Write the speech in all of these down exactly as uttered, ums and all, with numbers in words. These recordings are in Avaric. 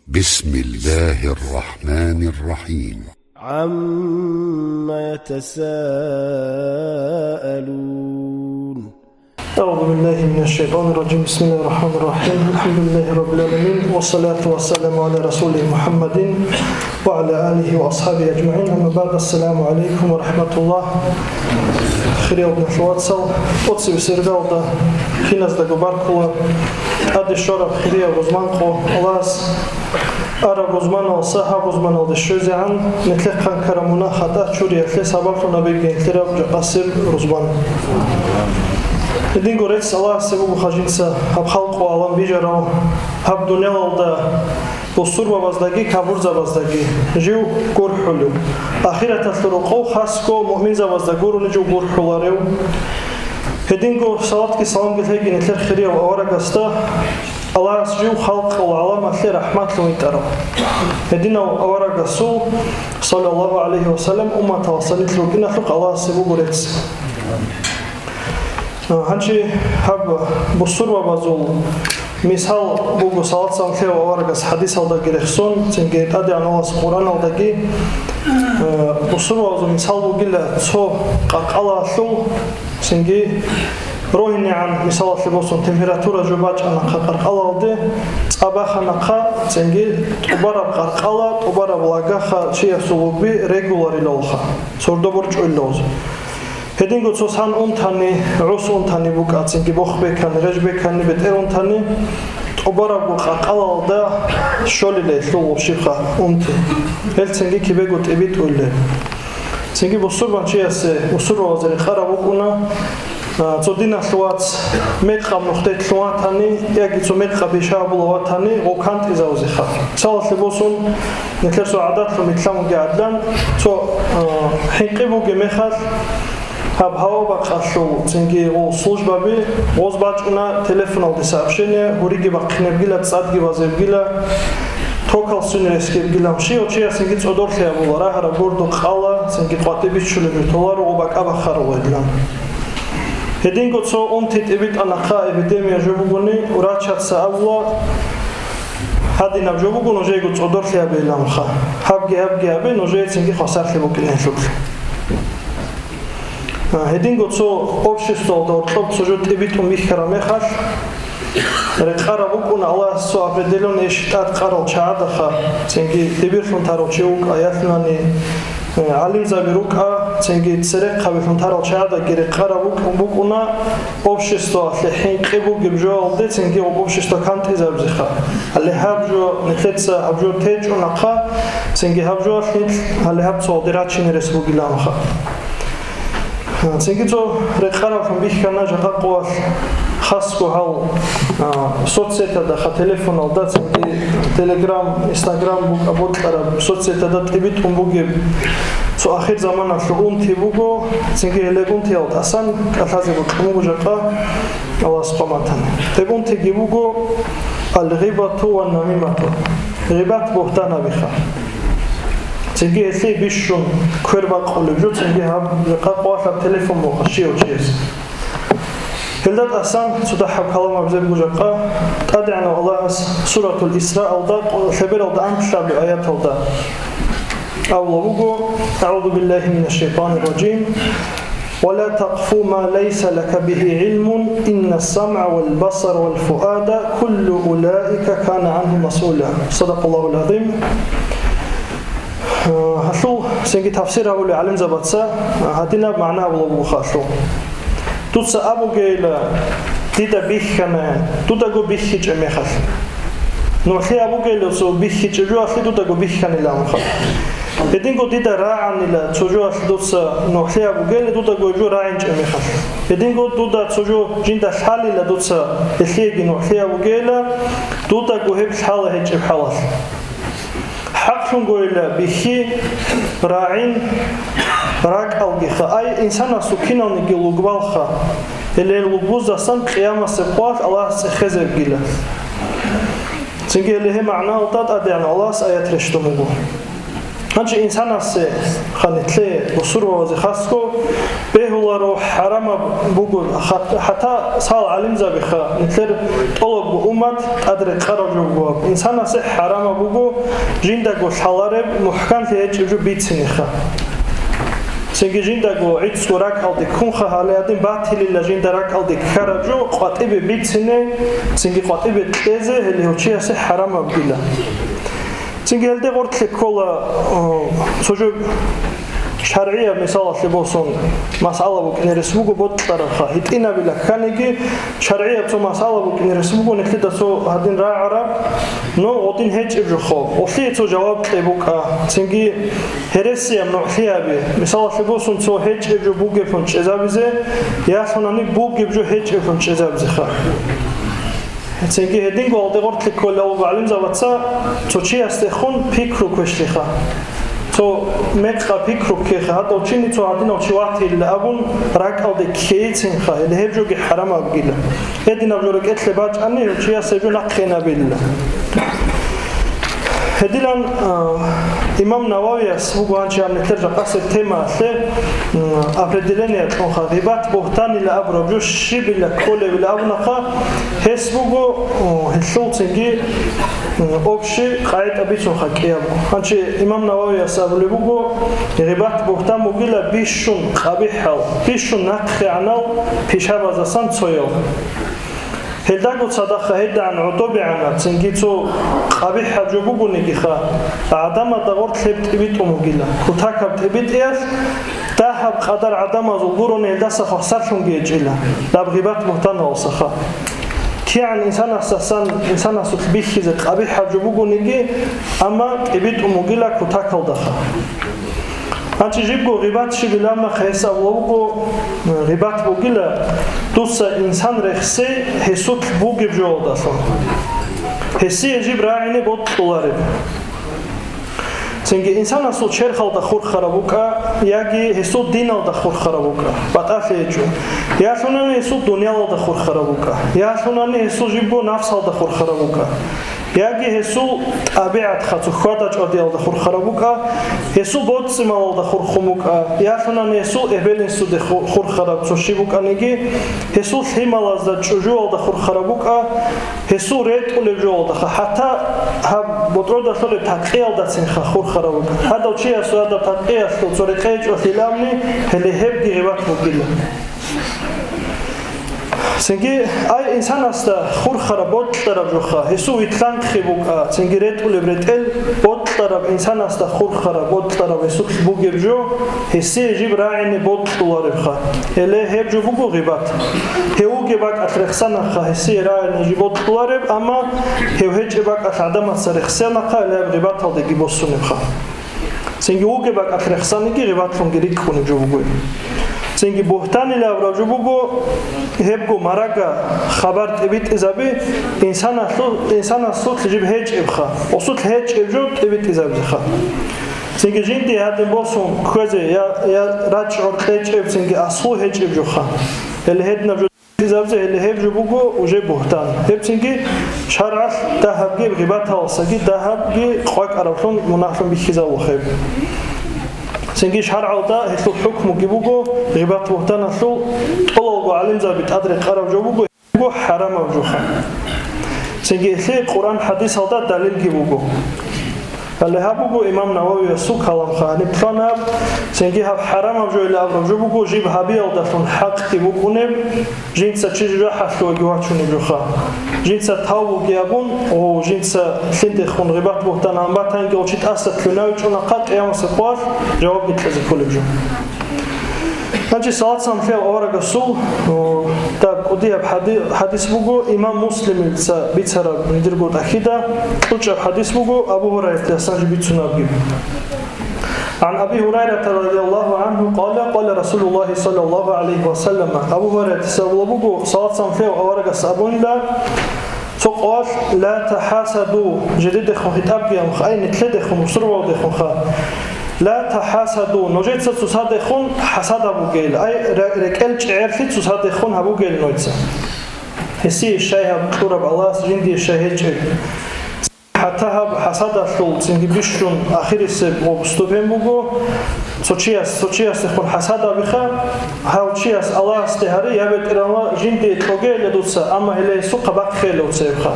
بسم الله الرحمن الرحيم. عم يتساءلون. أعوذ بالله من الشيطان الرجيم. بسم الله الرحمن الرحيم. الحمد لله رب العالمين. والصلاة والسلام على رسوله محمد وعلى آله وأصحابه أجمعين. أما بعد. السلام عليكم ورحمة الله. Хириял диналъул вацал, тӀоцебесеб иргалда киназдаго баркула. ТӀаде щвараб хирияв рузман къо, Аллагьас араб рузманалдаса гьаб рузманалде щвезегӀан, нилъехъан ккараб мунагь-хатӀа чуриялъе сабаблъун гьабиги нилъераб жакъасеб рузман. Гьединго рецц Аллагьасе бугоха жинца гьаб халкъ ва гӀалам бижарав, гьаб дуниялалда бусурбабаздаги капурзабаздаги жив гурхӀулев. Ахираталъул рокъов хасго муъминзабазда гурони жив гурхӀуларев. Гьединго салатги саламги лъеги нилъер хирияв аварагасда, Аллагьас жив халкъ ва гӀаламалъе рахӀматлъун витӀарав. Гьединав аварагасул, саллаллагьу гӀалайгьи ва саллам, умматалдаса нилъ рукӀиналъухъ Аллагьасе буго рецц. Гьанже гьаб бусурбабазул мисал буго салат-салам лъеяв аварагас хӀадисалдаги рехсон, цинги ТӀадегӀанав Аллагьас Къуръаналдаги, э, бусурбабазул мисал бугила цо къаркъалалъул, цинги рогьинегӀан, мисалалъе босун, температура жо бачӀанахъа къаркъалалде, цӀа баханахъа, цинги тӀубараб къаркъала, тӀубараб лагаха чиясул лугби регуларилалха, сордо борчӀулелалъ. Гьединго цо сан унтани, гӀус унтани букӀа, цинги бох бекани, гъеж бекани, бетӀер унтани, тӀубарабго къаркъалалда щолила гьелъул гъубщибха унти. Гьел цинги кибего тӀибитӀулел. Цинги бусурбанчиясе, бусурбабазе рекъараб букӀуна, а, цо диналъ вац мекъаб нухде лъун ватани, яги цо мекъаб бища гьабула ватани, гъов кантӀизавзеха. Мисалалъе босун, нилъер цо гӀадатлъун битӀлъан бугеб гӀадлан, цо, а, хӀинкъи бугеб мехалъ, гьаб гьава бакъалъул цинги гъол службаби гъоз бачӀуна телефоналде сообщение, гьуриги бахъинебгила, цӀадги базебгила, токал сунересгебгила, щив чиясинги цӀодорлъи гьабула, рагьараб гордо къала, цинги къватӀиб биччулеб толаро ва бакӀа бахаруледилан. Гьединго цо унти тӀибитӀанахъа эпидемия жо бугони, врачаца абула, гьадинаб жо буго нужеего цӀодорлъи гьабейиланха. Гьабги, гьабги гьабе, нужее цинги хвасарлъи букӀинелъулъ. А, гьединго цо обществоялда гьоркьоб цо жо тӀибитӀун бихьараб мехалъ, рекъараб букӀуна Аллагьас цо определённый иш тӀад къарал чагӀадаха, цинги дибирлъун тарав чи вукӀа, ялъунани, э, гӀалимзаби рукӀа, цинги церехъабилъун тарал чагӀадаги рекъараб букӀун букӀуна, обществоялъе хӀинкъи бугеб жоялде цинги общество кантӀизабизеха. Гьале гьаб жо, нилъеца гьаб жо течӀунахъа, цинги гьаб жоялъ нилъ гьале гьаб цоялде рачине рес бугиланха. Цинги цо рекъаралъун бихьана жакъа къоялъ хасго гьал, а, соцсетьадаха, телефоналда, цинги Telegram, Instagram букӀа бокьараб соцсетьада тӀибитӀун бугеб цо ахир заманалъул унти буго, цинги гьелеб унтиял тӀасан кӀалъазе бокьун буго жакъа Аллагьас къватӀиве. Гьеб унтиги буго алгъибату ва намимату, гъибат-бугьтан гьабиха. Цинги гьелъие бищун квер бакъулеб жо, цинги гьаб жакъа къоялъ телефон буха щив чияс. Гьелда тӀасан цо дагьаб калам абизе буго жакъа, ТӀадегӀанав Аллагьас Суратул Исраалда, къо-, лъебералда анлъабилеб аяталда абулеб буго: «أعوذ بالله من الشيطان الرجيم. ولا تقف ما ليس لك به علم. إن السمع والبصر والفؤاد كل أولئك كان عنه مسؤولا.» صدق الله العظيم. Гьалъул цинги тафсир гьабулел гӀалимзабаца гьадинаб магӀна абулеб буго гьалъул. Дуца абугейила, дида бихьана, дудаго бихьичӀеб мехалъ. НугӀлъи абугейила цо бихьичӀеб жоялъе дудаго бихьаниланха. Гьединго дида рагӀанила цо жоялъе дуца нугӀлъи абугейила дудаго гьеб жо рагӀинчӀеб мехалъ. Гьединго дуда цо жо жинда лъалила дуца гьелъиеги нугӀлъи абугейила, дудаго гьеб лъала гьечӀеб хӀалалъ. ХӀакълъунгойила бихьи, рагӀин, ракӀалгиха, ай, инсанасул киналниги лугбалха, гьеле лугбуздасан къиямасеб къоялъ Аллагьас цӀехезебгила. Цинги гьеле гьеб магӀналда ТӀадегӀанав Аллагьас аят рещтӀун буго. Гьанже инсанасе, ха, нилъее бусурбабазе хасго бегьуларо, хӀарамаб буго, ха-, хӀатта сал гӀалимзабиха, нилъер тӀолабго уммат тӀадрекъараб жо буго, инсанасе хӀарамаб буго жиндаго лъалареб мухӀканлъи гьечӀеб жо бицинеха. Цинги жиндаго гӀицӀго ракӀалде ккунха, гьале гьадин батилила жинда ракӀалде ккараб жо къватӀибе бицине, цинги къватӀибе кьезе, гьеле гьев чиясе хӀарамаб бугила. Цинги гьелде гъорлъе ккола, о, цо жо шаргӀияб мисалалъе босун, масъала букӀине рес буго бокьарабха. ГьитӀинабила кканиги, шаргӀияб цо масъала букӀине рес буго, нилъеда цо гьадин рагӀараб, но гъодин гьечӀеб жо хо. Гъолъие цо жаваб кье букӀа. Цинги гьересияб нугӀлъи гьаби. Мисалалъе босун, цо гьечӀеб жо бугеблъун чӀезабизе, ялъунани бугеб жо гьечӀеблъун чӀезабизеха. Цинги гьединго гьалде гъорлъе кколел гӀалимзабаца цо чиясдехун пикру квешлъиха. Цо мекъа пикру ккеха, гьадав чини цо гьадинав чи ватила абун, ракӀалде ккейцинха, гьеле гьеб жоги хӀарамаб бугила. Гьединаб жо рекӀелъе бачӀани, гьев чияс гьеб жо нахъе набилла. Гьедилан, а, имам Нававияс буго гьанчи гьаб нилъер жакъасеб темаялъе, м, определение кьунха, гъибат, бугьтанила абураб жо щибила кколебила абунаха, гьес буго, о, гьелъул цинги, м, общий къагӀида бицунха кӀиябго. Гьанчи имам Нававияс абулеб буго, гъибат, бугьтан бугила бищун къабихӀал, бищун нахъегӀанал пишабаздасан цоял. Гьелдаго цадахъа гьедигӀан гӀодобегӀанаб, цинги цо къабихӀаб жо бугонигиха, гӀадамазда гъорлъ гьеб тӀибитӀун бугила. Кутакаб тӀибитӀиялъ дагьаб къадар гӀадамазул гурони гьелдаса хвасарлъунги гьечӀила, даб гъибат-бугьтаналдасаха. КигӀан инсанасдасан инсанасулъ бихьизе къабихӀаб жо бугониги, амма тӀибитӀун бугила кутакалдаха. Гьанчи жибго гъибат щибилан нахъе гьес абула вуго, гъибат бугила, дуца инсан рехсей гьесулъ бугеб жоялдалъун. Гьесие жиб рагӀине бокьулареб. Цинги инсанасул черхалда хурхараб букӀа, яги гьесул диналда хурхараб букӀа, батӀалъи гьечӀо. Ялъунани гьесул дуниялалда хурхараб букӀа, ялъунани гьесул жибго нафсалда хурхараб букӀа. Яги гьесул тӀабигӀатха цо хьвада-чӀвадиялда хурхараб букӀа, гьесул боцӀи-малалда хурхун букӀа, ялъунани гьесул эбел-инсуде ху-, хурхараб цо щиб букӀаниги, гьесул лъималазда чӀужуялда хурхараб букӀа, гьесул ретӀулеб жоялдаха, хӀатта гьаб ботӀродалъулеб такъиялдацинха хурхараб букӀа. Гьадав чиясул гьадаб такъиялъул цо рекъечӀолъилавни, гьеле гьебги гъибат бугила. Цинги, ай, инсанасда хурхараб бокьараб жоха, гьесул витлъанхъи букӀа, цинги ретӀулеб ретӀел бокьараб инсанасда хурхараб бокьараб гьесулъ бугеб жо, гьесие жиб рагӀине бокьуларебха. Гьеле гьеб жо буго гъибат. Гьев вугеб бакӀалъ рехсанахъа гьесие рагӀине жиб бокьулареб, амма гьев гьечӀеб бакӀалъ гӀадамаца рехсанахъа, гьеле гьеб гъибаталдеги босунебха. Цинги вугеб бакӀалъ рехсаниги гъибатлъунги рикӀкӀунеб жо буго. Цинги бугьтанилан абураб жо буго, гьебго марага хабар тӀибитӀизаби инсаналъул-, инсанасулъ жиб гьечӀебха, осулъ гьечӀеб жо тӀибитӀизабизеха. Цинги жинди гьадин босун кквезе я, я рачӀ-гӀор кьечӀеб, цинги аслу гьечӀеб жоха. Гьеле гьединаб жо Изабзе гьеле гьеб жо буго уже бугьтан. Гьебцинги шаргӀалъ дагьабги гъибаталдасаги дагьабги къвакӀараблъун мунагьлъун бихьизабулхъеб. Цинги шаргӀалда гьелъул хӀукмуги буго, гъибат-бугьтаналъул тӀолалго гӀалимзаби тӀадрекъараб жо буго, буго хӀарамаб жоха. Цинги гьелъие Къуръан-хӀадисалда далилги буго. Гьале гьаб буго имам Нававиясул каламха гьаниб лъан гьаб, цинги гьаб хӀарамаб жойилан абураб жо буго, жиб гьабиялдалъун хӀакъги букӀунеб, жинца чи жужахӀалъувеги вачунеб жоха. Жинца тавбуги абун, о, жинца лъиндехун гъибат-бугьтан гьабун батанги, о, чи тӀаса лъунавичӀунахъа къиямасеб къоялъ жавабги кьезе кколеб жо. Гьанже салат-салам лъеяв аварагасул, о, даб кӀудияб хӀади-, хӀадис буго, имам Муслимица бицараб жиндирго тӀахьида, кьучӀаб хӀадис буго, Абу Гьурайратиясанги бицунебги. عن أبي هريرة رضي الله عنه قال قال رسول الله صلى الله عليه وسلم. Абу Гьурайратица абулеб буго, салат-салам лъеяв аварагас абунила, цо къоялъ: «لا تحاسدوا», жидедехун хитӀабги гьабунха, ай, нилъедехун, бусурбабаздехунха. «لا تحاسدوا», нужеца цоцадехун хӀасад гьабугейилан, ай, ре-, рекӀел чӀегӀерлъи цоцадехун гьабугейилан нужеца. Гьесие щай гьаб кьураб Аллагьас жиндие щай гьечӀеб. ХӀатта гьаб хӀасадалъул цинги бищун ахирисеб ва буступен буго, цо чияс, цо чиясдехун хӀасад абиха, гьав чияс Аллагьасде гьари, я БетӀергьанла, жинде кьогейила дуца, амма гьеле гьесухъа бахъейила уцаебха.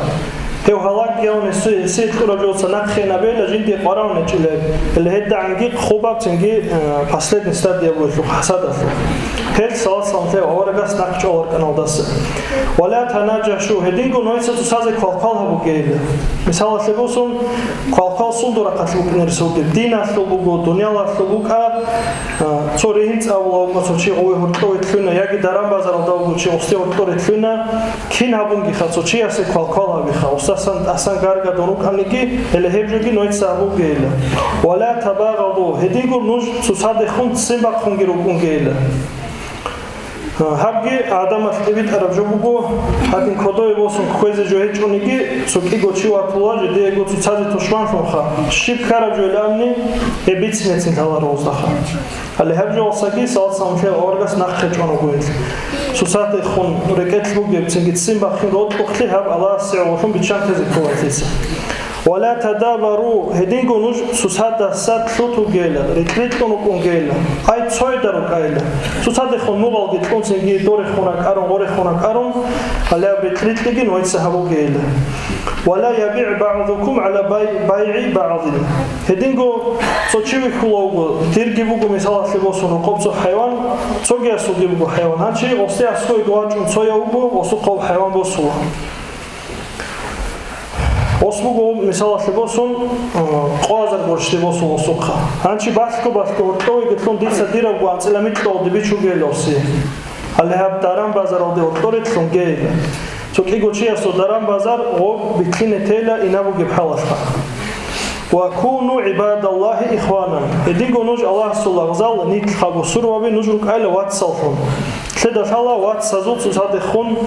Гьев гьалагьавун гьесие, гьесие кьураб жоца нахъе набейила жинде къварагьун гьечӀилеб, гьеле гьедагӀанги хъубаб цинги, э, последний стадия бугелъул хӀасадалъул. Гьел салат-салам лъев аварагас нахъчӀвал арканалдаса. Ва ла танаджашу, гьединго нойца цоцазе квалквал гьабугейила. Мисалалъе босун, квалквал сунда рахъалъ букӀинарес бугеб, диналъул буго, дуниялалъул букӀа, а, цо ригьин цӀабула вукӀа цо чи гъове гьоркьове лъуна, яги даран-базаралда вуго чи гъосде гьоркьоре лъуна, кин гьабунгиха цо чиясе квалквал гьабиха, гъосдасан тӀасан гаргадун рукӀаниги, гьеле гьеб жоги нойца гьабугейила. Ва ла табагъаду, гьединго нуж цоцадехун ццин бахъунги рукӀунгейила. Гьабги гӀадамалъ тӀибитӀараб жо буго, гьадин кодове босун кквезе жо гьечӀониги, цо кӀиго чи ватула, жидеего цоцазе тушманлъунха, щиб ккараб жо илан абуни, гьеб бицинецин лъаларо гъоздаха. Гьале гьаб жоялдасаги салат-салам лъев аварагас нахъе чӀван вуго гьел. Цоцадехун рекӀелъ бугеб цинги ццин бахъин рокьухълъи гьаб Аллагьасе гӀололъун биччан тезе ккола гьелъица. Ва ла тадабару, гьединго нуж цоцадаса лъутугейилан, рикь-рикьун рукӀунгейилан, ай цояда рукӀайилан. Цоцадехун мугъалги кьун цинги дорехун ракӀарун, гъорехун ракӀарун, гьале гьаб рикь-рикьиги нойца гьабугейилан. Ва ла ябигӀ багӀдукум гӀала бай-, байгӀи багӀдин. Гьединго цо чи вихьула вуго, дирги буго мисалалъе босун рокъоб цо хӀайван, цогиясулги буго хӀайван. Гьанчи гъосде аскӀовеги вачӀун цояв вуго, гъосухъ гьав хӀайван босула. Гъос буго, мисалалъе босун, э, къоазар борщде босун гъосухъа. Гьанчи балъго-балъго гьоркьовеги лъун дица дирабго анцӀила микьалде бичугейила гъосе. Гьале гьаб даран-базаралде гьоркьоре лъунгейила. Цо кӀиго чиясул даран-базар гъоб битлъине тейила инаб бугеб хӀалалъха. Ва куну гӀибадаллагьи ихванан. Гьединго нуж Аллагьасул лагъзал, нилъ хабусурваби нуж рукӀайила вацаллъун. Лъеда лъала вацазул цоцадехун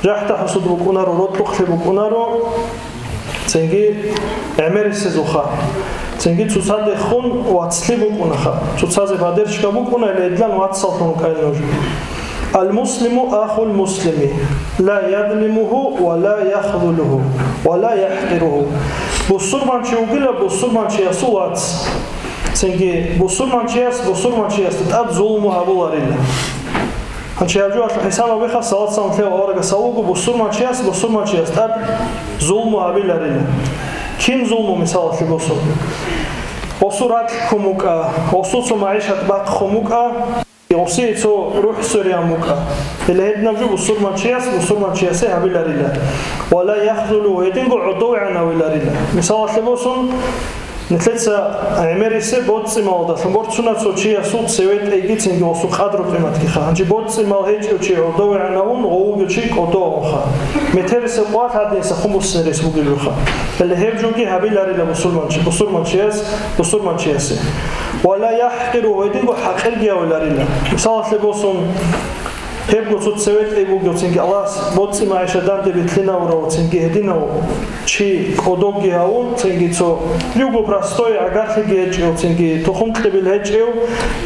жахӀда-хӀусуд букӀунаро, рокьухълъи букӀунаро, цинги гӀемерисезулха, цинги цоцадехун вацлъи букӀунаха, цоцазе поддержка букӀуна, гьеле гьедлъан вацаллъун рукӀайила нуж. Ал-муслиму ахул муслими, ла язлимуху ва ла яхзулуху ва ла яхӀкъируху. Бусурманчи вугила бусурманчиясул вац. Цинги бусурманчияс бусурманчиясда тӀад зулму гьабуларила. Гьанчи гьаб жоялъул хӀисаб гьабиха, салат-салам лъев аварагас гьавуго, бусурманчияс бусурманчияс тӀад зулму гьабиларила. Кин зулму, мисалалъе босун? Гъосул ракь ккун букӀа, гъосул цо магӀишат бахъун букӀа, гъосие цо рухӀ свериан букӀа. Гьеле гьединаб жо бусурманчияс бусурманчиясе гьабиларила. Ва ла яхзулу, гьединго гӀодов гӀанавиларила. Мисалалъе босун, нилъеца гӀемерисе боцӀцӀималдалъун борцуна цо чиясул цеве тӀейги цинги гъосул къадру-къиматгиха. Гьанчи боцӀцӀимал гьечӀев чи гӀодовегӀан гьавун, гъов вугев чи кӀодо гьавунха. Метерисеб къват гьадинса хъумуссинарес бугеб буха. Гьеле гьеб жоги гьабиларила бусурманчи-, бусурманчияс бусурманчиясе. Ва ла яхӀкъиру, гьединго хӀакъирги гьавиларила. Мисалалъе босун, гьебго цо цеве тӀей бугев цинги Аллагьас боцӀи-магӀишат данде билълъинавурав цинги гьединав чи кӀодоги гьавун, цинги цо, лъугьго простой, гӀагарлъиги гьечӀев, цинги тухум-кьибил гьечӀев,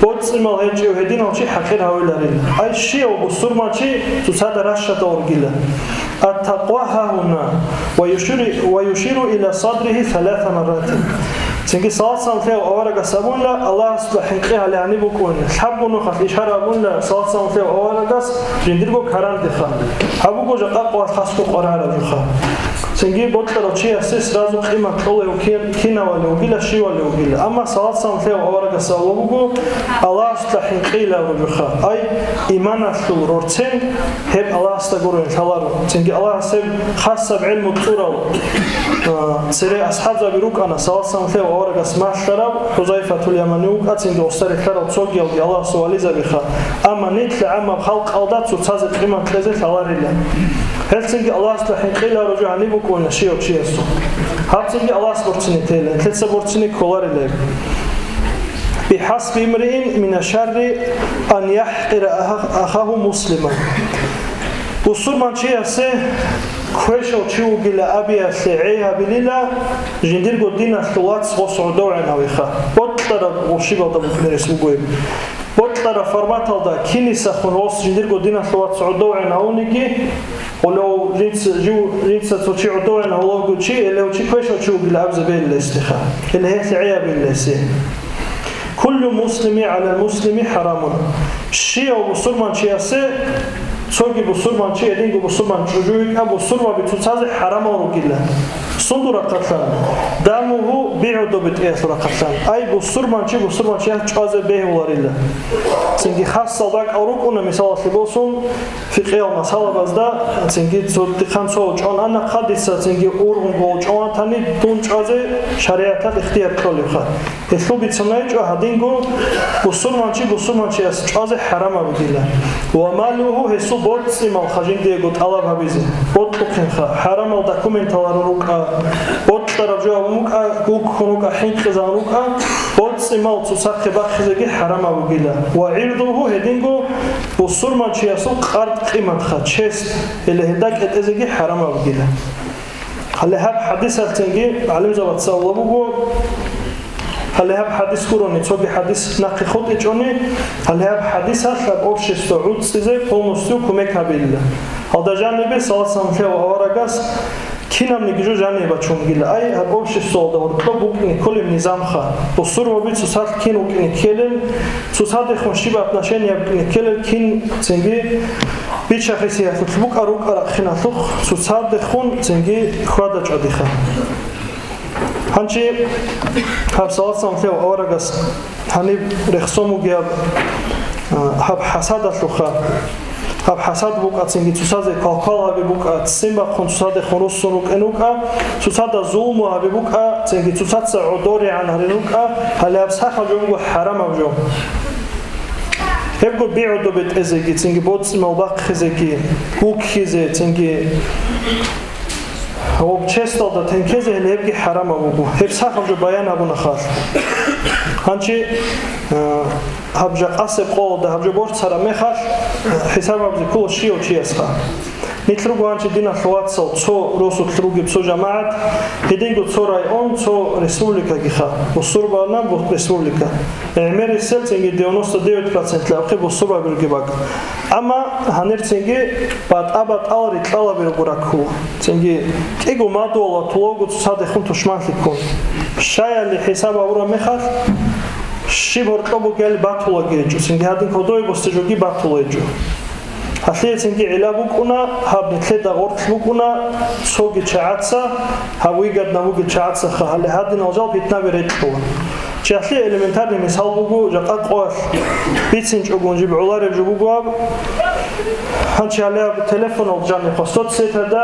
боцӀцӀимал гьечӀев гьединав чи хӀакъир гьавиларила. Ай щияв бусурманчи цоцазда ращадал ругила. Ат-такъва гьагьуна ва юшири-, ва юширу иля садрихи саласа марратин. Цинги салат-салам лъев аварагас абуна, Аллагьасда хӀинкъи гьале гьаниб букӀун. Лъабго нухалъ ишара абуна салат-салам лъев аварагас жиндирго карандеха. Гьаб буго жакъа къват хасго къварараб жуха. Цинги бокьарав чиясе сразу къимат кьолев кин-, кинавали вугила, щивали вугила. Амма салат-салам лъев аварагас абула буго, Аллагьасда хӀинкъи гьабураб жуха. Ай, иманалъул рорцен гьеб Аллагьасда гурони лъаларо. Цинги Аллагьас гьеб хасаб гӀелму цӀурав, а, цере асхӀабзаби рукӀана, салат-салам лъев аварагас малъарав ХӀузайфатул Ямани вукӀа, цинги гъосда релълъарал цогиялги Аллагьасул вализабиха. Амма нилъ гӀаммаб халкъалда цоцазе къимат кьезе лъаларила. Гьелцинги Аллагьасда хӀинкъи гьабураб жо гьаниб букӀуна щивав чиясул. Гьабцинги Аллагьас борцине тейила, нилъеца борцине кколарила. БихӀасби имриин мина шарри ан яхӀкъира аха-, ахаху муслиман. Бусурманчиясе квешав чи вугила абиялъе гӀей гьабилила, жиндирго диналъул вац гъос гӀодов гӀанавиха. Бокьараб гъурщибалда букӀунарес бугоеб. Бокьараб форматалда кинисахун гъос жиндирго диналъул вац гӀодов гӀанавуниги, Гьолев жинца, жив, жинца цо чи гӀодовегӀан гьолевго чи, гьелев чи квешав чи вугила абизе бегьила гьесдеха. Гьеле гьелъ гӀей гьабила гьесие. Куллу муслими гӀалал муслими хӀарамун. Щияв бусурманчиясе цоги бусурманчи, гьединго бусурман чӀужу йикӀа бусурбаби цоцазе хӀарамал ругила. Сундул рахъалъан? Дамугьу бигӀудубитӀиялъул рахъалъан. Ай, бусурманчи бусурманчияс чӀвазе бегьуларила. Цинги хасал бакӀал рукӀуна, мисалалъе босун, фикъиял масалабазда, цинги цо дихъан цо чӀван ана хъа дица, цинги ургъун гол чӀван тани дун чӀвазе шаригӀаталъ ихтияр кьолебха. Гьелъул бицунайчӀо гьадинго бусурманчи бусурманчияс чӀвазе хӀарамаб бугила. Ва малугьу, гьесул боцӀи-мал хъа жиндиего тӀалаб гьабизе, бокьухъинха, хӀарамал документаларо рукӀа, бокьараб жо абун букӀа, гуккун рукӀа, хӀинкъизан рукӀа, боцӀи-мал цоцахъе бахъизеги хӀарамаб бугила. Ва гӀирдугьу, гьединго бусурманчиясул къард-къиматха, чест, гьеле гьелда кӀетӀезеги хӀарамаб бугила. Гьале гьаб хӀадисалъцинги гӀалимзабаца абула буго, гьале гьаб хӀадис гурони, цоги хӀадис нахъе хутӀичӀони, гьале гьаб хӀадисалъ гьаб общество гӀуцӀизе полностью кумек гьабила. Гьалда жанибе салат-салам лъев аварагас кинабниги жо жанибе бачунгила. Ай, гьаб обществоялда гьоркьоб букӀине кколеб низамха. Бусурбаби цоцалъ кин вукӀине ккелел, цоцадехун щиб отношение букӀине ккелел, кин цинги Бичахъесиялъулъ букӀа рукӀа рахъиналъухъ цоцадехун цинги хьвада-чӀвадиха. Гьанчи гьаб салат-салам лъев аварагас гьаниб рехсон бугеб, а, гьаб хӀасадалъуха. Гьаб хӀасад букӀа цинги цоцазе квалквал гьаби букӀа, ццин бахъун цоцадехун руссун рукӀин рукӀа, цоцада зулму гьаби букӀа, цинги цоцаца гӀодоригӀан гьарин рукӀа, гьале гьаб сахаб жо буго хӀарамаб жо. Гьебго бигӀудубе тӀезеги, цинги боцӀи-мал бахъизеги, гуккизе, цинги гьоб честалда тенкезе гьеле гьебги хӀарамаб буго. Гьеб сахаб жо баян гьабуна халъ. Гьанчи, э, гьаб жакъасеб къолда гьаб жо борцараб мехалъ, э, хӀисаб гьабизе ккола щияв чиясха. Нилъ руго гьанчи диналъул вацал цо росулъ ругеб цо жамагӀат, гьединго цо район, цо республикагиха, бусурбанаб бу-, республика. ГӀемерисел цинги девяносто девять процент лъабхъи бусурбаби ругеб бакӀ. Амма гьанирцинги батӀа-батӀал рикьалаби руго раккула. Цинги кӀиго мадугьал ватулаго цоцадехун тушманлъи ккун. Щаяли хӀисаб гьабураб мехалъ, щиб гьоркьоб бугел батулаги гьечӀо, цинги гьадин кодой босде жоги батула гьечӀо. Гьалъие цинги гӀилла букӀуна, гьаб нилъеда гъорлъ букӀуна, цоги чагӀаца, гьаб выгодно бугел чагӀацаха, гьале гьадинал жал питнаби рекьула. Чи гьалъие элементарный мисал буго, жакъа къоялъ бицинчӀогун жиб гӀолареб жо буго гьаб. Гьанчи гьале гьаб телефонал жанибха соцсетада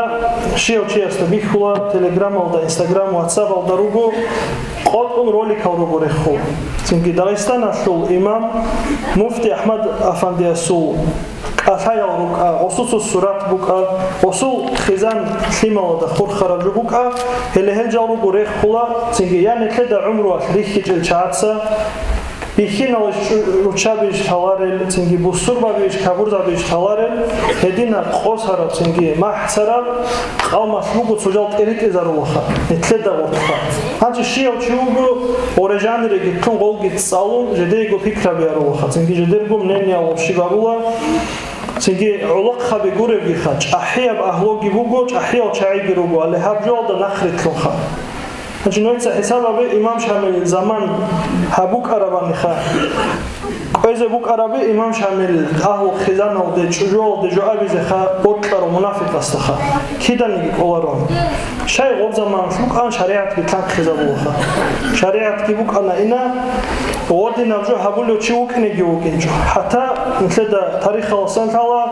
щияв чиясда бихьула, телеграмалда, инстаграм, ватсапалда руго, къотӀун роликал руго рехху. Цинги Дагъистаналъул имам муфти Ахмад афандиясул кӀалъаял рукӀа, гъосул сурат букӀа, гъосул хизан лъималада хурхараб жо букӀа, гьеле гьел жал руго реххула, цинги я нилъеда гӀумруялъ рихьичӀел чагӀаца, бихьиналищ чӀу-, руччабищ лъаларел, цинги бусурбабищ, капурзабищ лъаларел, гьединаб къосараб цинги махӀцараб къавмалъ буго цо жал тӀеритӀизарулаха, нилъеда гъорлъха. Гьанчи щияв чи вуго, гъоре жаниреги ккун, гъолги цӀалун, жедего пикраби гьарулаха, цинги жедерго мнение вообще гьарула, цинги гӀолохъаби гуребгиха, чӀахӀияб агьлуги буго, чӀахӀиял чагӀиги руго, гьале гьаб жоялда нахърилълъунха. Гьанчи нойца хӀисаб гьабе, имам Шамилил заман гьаб букӀарабаниха. Кьвезе букӀараби имам Шамил агьлу хизаналде, чӀужуялде жо абизеха бокьарав мунафикъасдаха. Киданиги кӀоларо. Щай гъоб заманалъ букӀан шаригӀатги лъанхъизабулаха. ШаригӀатги букӀана ина, гъодинаб жо гьабулев чи вукӀинеги вукӀинчӀо. ХӀатта нилъеда тарихаласан лъала,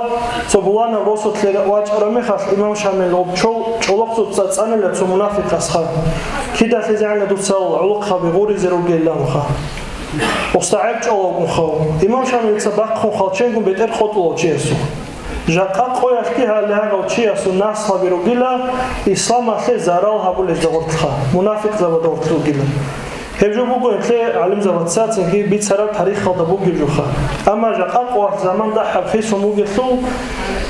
цо буланаб росулъе вачӀараб мехалъ имам Шамил гъоб чол чӀолохъ цо цӀацӀанила цо мунафикъасха. КидалъизегӀанила дуцал гӀолохъаби гъуризе ругеланха. УстагӀеб чӀолавгун хав. Имам Шамилица бахъун хвалченгун бетӀер къотӀулав чиясул. Жакъа къоялъги гьале гьагъав чиясул наслаби ругила, исламалъе зарал гьабулезда гъортлъха, мунафикъзабада гъортлъ ругила. Гьеб жо буго гьелъе гӀалимзабаца цинги бицараб тарихалда бугеб жоха. Амма жакъа къоялъ заман дагьаб хисун бугелъул,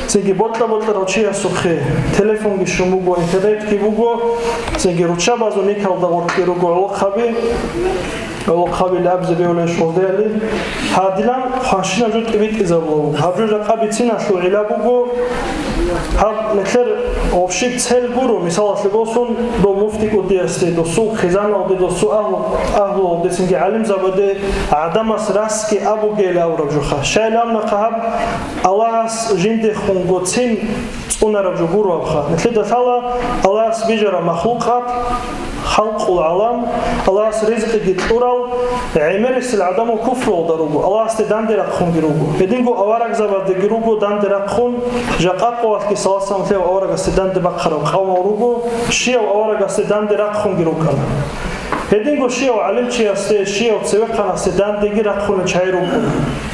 цинги бокьа-бокьарав чиясухъе телефонги щун буго, интернетги буго, цинги руччабазул никалда гъортлъи руго гӀолохъаби. Гьалохъабил абизе бегьулеб щолдеяли, гьадилан хванщинаб жо тӀибитӀизабула буго. Гьаб жо жакъа бициналъул гӀилла буго, гьаб нилъер вообще цель гуро, мисалалъе босун, дов муфти кӀудиясде, досул хъизаналде, досул агьлу-, агьлуялдецинги гӀалимзабаде гӀадамас расги абугейилан абураб жоха. Щайилан абуна гьаб Аллагьас жиндехунго цин цӀунараб жо гуро гьабха. Нилъеда лъала Аллагьас бижараб махлукъат, халкъул гӀалам, Аллагьас ризкъиги кьурал, гӀемерисел гӀадамал куфруялда руго, Аллагьасде данде рахъунги руго. Гьединго аварагзабаздеги руго данде рахъун, жакъа къоялъги салат-салам лъеяв аварагасде данде бахъарал къавмал руго, щияв аварагасде данде рахъунги рукӀана. Гьединго щияв гӀалимчиясде, щияв цевехъанасде дандеги рахъунел чагӀи рукӀуна.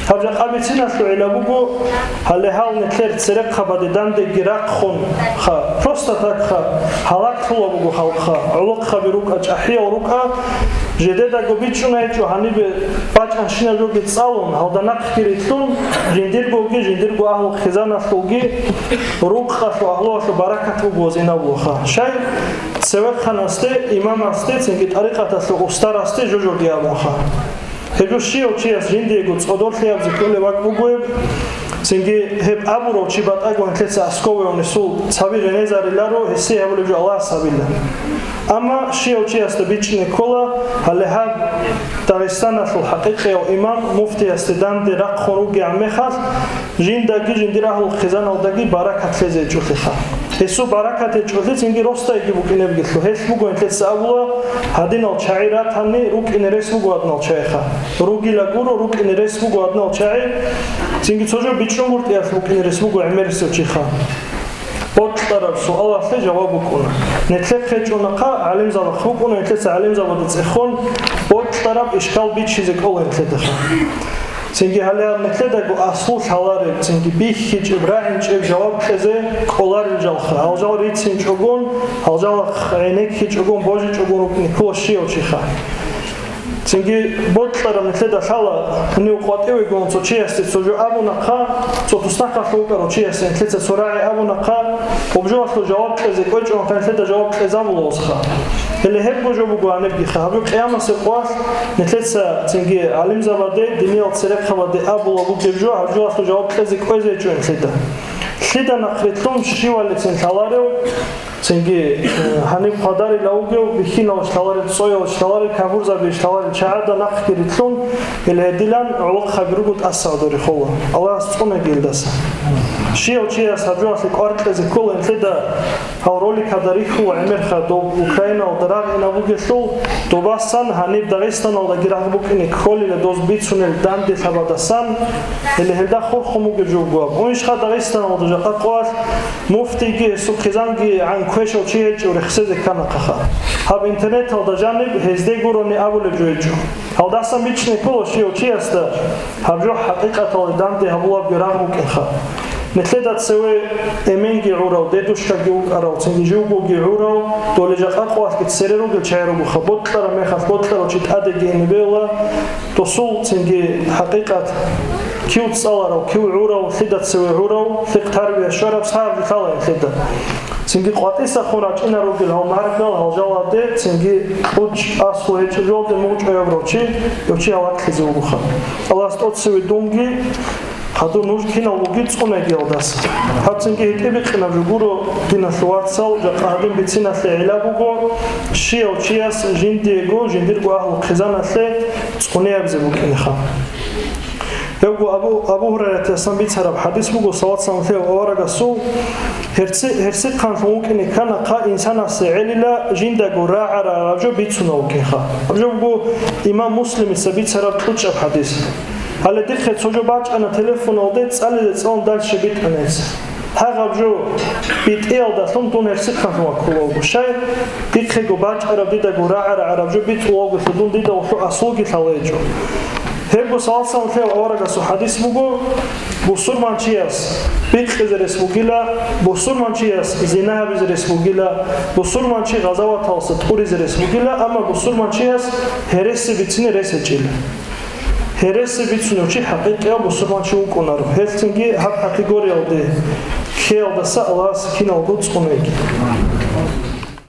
Гьаб жакъа бициналъул гӀилла буго, гьале гьал нилъер церехъабаде дандеги рахъун ха, просто так ха, гьалаклъула буго халкъ ха, гӀолохъаби рукӀа, чӀахӀиял рукӀа, жидедаго бичӀчӀунайчӀо гьанибе бачӀанщинаб жоги цӀалун, гьалда нахъги рилълъун, жиндиргоги, жиндирго агьлу хъизаналъулги рукъалъу, агьлуялъу баракат буго зинаблуха. Щай? Цевехъанасде, имамасде, цинги тӀарикъаталъул устарасде жо-жоги абунха. Гьеб жо щияв чияс жиндиего цӀодорлъияб зикрулеб бакӀ бугоеб, цинги гьеб абурав чи батӀаго гьанлъица аскӀове унесул цаби гъенезариларо, гьесие гьабулеб жо Аллагьас гьабила. Амма щияв чиясда бичӀчӀине ккола, гьале гьаб Дагъистаналъул хӀакъикъияв имам муфтиясде данде рахъун ругеян мехалъ, жиндаги жиндир агьлу хъизаналдаги баракат лъезе гьечӀолъиха. Гьесул баракат гьечӀолъи цинги росдайги букӀине бугелъул. Гьелъ буго гьелъеца абула, гьадинал чагӀи ратани, рукӀине рес буго гьадинал чагӀиха. Ругила гуро, рукӀине рес буго гьадинал чагӀи. Цинги цо жо бичӀчӀунгутӀиялъ букӀине рес буго гӀемерисев чиха. Бокьараб суалалъе жаваб букӀуна. Нилъехъе чӀунахъа гӀалимзабахъ букӀуна, нилъеца гӀалимзабада цӀехун, бокьараб ишкал бичизе кӀола нилъедаха. Цинги гьале гьаб нилъедаго аслу лъалареб, цинги бихьичӀеб, рагӀинчӀеб жаваб кьезе кӀоларел жалха. Гьал жал рицинчӀогон, гьал жалахъ гӀенеккичӀогон, божичӀогон рукӀине ккола щияв чиха. Цинги бокьараб нилъеда лъала, гьанив къватӀивегун цо чиясде цо жо абунахъа, цо туснахъалъув вукӀарав чиясде нилъеца цо рагӀи абунахъа, гьеб жоялъул жаваб кьезе кӀвечӀунахъа нилъеда жаваб кьезабула гьесха. Гьеле гьебго жо буго гьанибгиха, гьаб жо къиямасеб къоялъ нилъеца цинги гӀалимзабаде, диниял церехъабаде абула бугеб жо, гьаб жоялъул жаваб кьезе кӀвезе гьечӀо нилъеда. Лъида нахърилълъун щивалицин лъаларев? Цинги, э, гьаниб хъвадарила вугев, бихьиналищ лъаларел, цӀоялищ лъаларел, кагьурзабийищ лъаларел чагӀазда нахъги рилълъун, гьел гьедилан гӀолохъаби руго тӀасалда рехола. Аллагьас цӀунаги гьелдаса. Щияв чияс гьаб жоялъе кӀвар кьезе ккола, гьелъеда гьал роликалда рихьула гӀемерха доб Украиналда рагъинаб бугелъул, добасан гьаниб Дагъистаналдаги рагъ букӀине кколила доз бицунел данделъабадасан, гьеле гьелда хурхун бугеб жо буго гьаб. Унищха Дагъистаналда жакъа къоялъ муфтиги, гьесул хъизангигӀан квешав чи гьечӀев рехсезе кканахъаха. Гьаб интернеталда жаниб гьезде гурони абулеб жо гьечӀо. Гьалдасан бичӀчӀине ккола щив чиясда гьаб жо хӀакъикъаталда данде гьабулабги рагъ букӀинха. Нилъеда цеве эменги гӀурав, дедушкаги вукӀарав, цинги живгоги гӀурав, доле жакъа къоялъги цере ругел чагӀи ругоха, бокьараб мехалъ бокьарав чи тӀадеги ине бегьула, досул цинги хӀакъикъат кив цӀаларав, кив гӀурав, лъида цеве гӀурав, лъикъ тарбия щвараб сагӀаб жо лъала нилъеда. Цинги къватӀисахун рачӀинар ругел гьал маргал, гьал жалалде, цинги кьучӀ аслу гьечӀеб жолде мугъчӀвай абурав чи, гьев чи гьалаклъизе вугоха. Аллагьас тӀоцеве дунги, хадур нуж киналгоги цӀунайги гьалдаса. Гьаб цинги гьитӀинаб жо гуро, диналъул вацал, жакъа гьадин бициналъе гӀилла буго, щияв чияс жиндиего, жиндирго агьлу хъизаналъе цӀунеябизе букӀинеха. Гьебго Абу, Абу Гьурайратиясан бицараб хӀадис буго, салат-салам лъеяв аварагасул, гьерци-, гьерсихъанлъун вукӀине кканахъа инсанасе гӀелила жиндаго рагӀарараб жо бицунев вукӀинха. Гьаб жо буго имам Муслимица бицараб кьучӀаб хӀадис. Гьале дихъе цо жо бачӀана телефоналде, цӀализе цӀалун дальше битӀана гьес. Гьагъаб жо битӀиялдалъун дун гьерсихъанлъун ваккула вуго. Щай? Дихъего бачӀараб, дидаго рагӀа-рагӀараб жо битӀулаго дун дида гьелъул аслуги лъала гьечӀо. Гьебго салат-салам лъеяв аварагасул хӀадис буго, бусурманчияс бикъизе рес бугила, бусурманчияс зина гьабизе рес бугила, бусурманчи гъазаваталса тӀуризе рес бугила, амма бусурманчияс гьереси бицине рес гьечӀила. Гьереси бицунев чи хӀакъикъияв бусурманчи вукӀунаро. Гьелъинги гьаб категориялде ккеялдаса Аллагьас киналго цӀунейги.